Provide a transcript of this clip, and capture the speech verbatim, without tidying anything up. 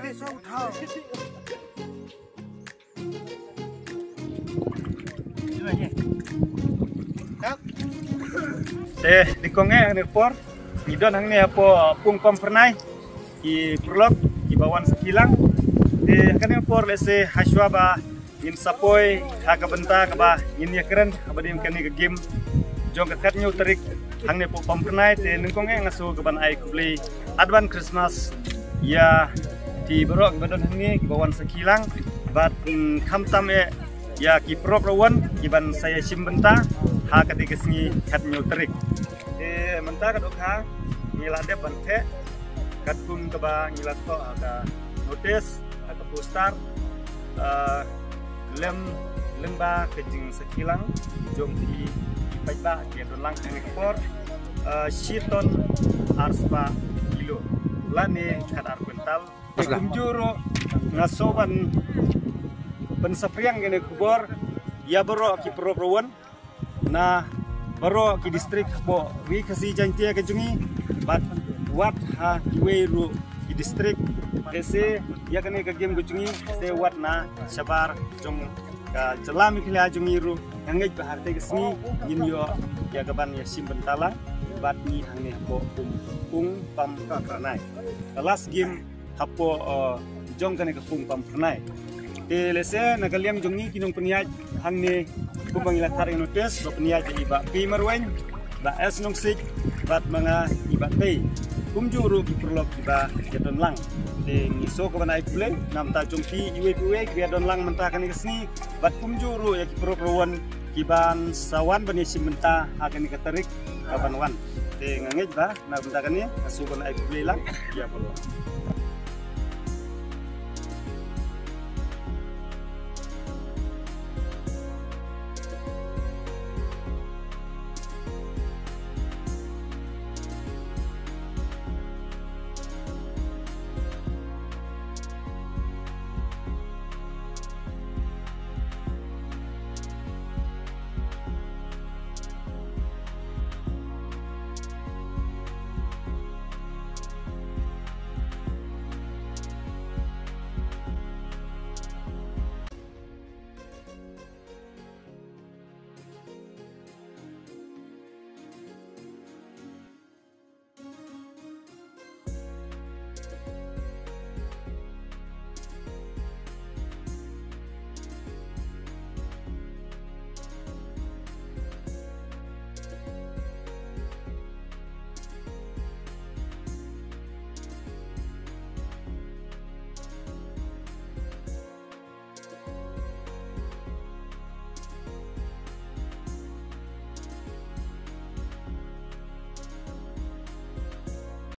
Te nyngkong eh, hangne por ngi don hangne hapoh pung pam phyrnai, ki paralok kiba wan sa khih lang. Te hangne por lehse hashwa ba ngin sa poi ha ka bynta kaba ngin ïakren haba dei kane ka game jong ka khathynñiew tarik hangne hapoh pam phyrnai. Te nyngkong eh nga shu kaban ai khublei advance Christmas ïa ki baroh kiba don hangne kiba wan sa khih lang, bad, mm, khamtam eh ïa ki paralok ruh kiban sa ïashim bynta ha kane ka sngi khathynñiew tarik. Te mynta ka dohkha ngi la dep ban theh katkum kaba ngi la thoh ha ka notice, ha ka poster, eh, lem lyngba ka jingsakhih lang jong ki paidbah kiba don lang ha kane ka por, eh, shi ton ar spah kilo lane khat ar kwintal. Kumjuh ruh nga shu ban pynsaphriang kane ka khubor ïa baroh ki paralok ruh na baroh ki district hapoh Ri Khasi Jaiñtia ka jong ngi, bad wat ha kiwei ruh ki district. Te sa ïa kane ka game ka jong ngi sa wat na shabar jong ka jylla Meghalaya jong ngi ruh. Nga ngeit ba ha kata ka sngi ngin ïoh ïa kaban ïashim bynta lang bad ngi hangne hapoh pung pam phyrnai. Ka last game hapoh, eh, jong kane ka pung pam phyrnai. Te lehse na ka liang jong ngi ki nongpynïaid hangne kumba ngi la thad ïa ka notice, ba pynïaid ïa i Bah P Marwein, Bah S Nongsiej bad ma nga i Bah Tei. Kumjuh ruh ki paralok kiba ïadon lang. Te ngi shu kaban ai khublei na ka bynta jong phi iwei pa iwei kiba ïadon lang mynta kane ka sngi, bad kumjuh ruh ïa ki paralok ruh kiban sa wan ban ïashim bynta ha kane ka tarik kaban wan. Te nga ngeit ba na ka bynta kane nga shu ban ai khublei lang ïa baroh.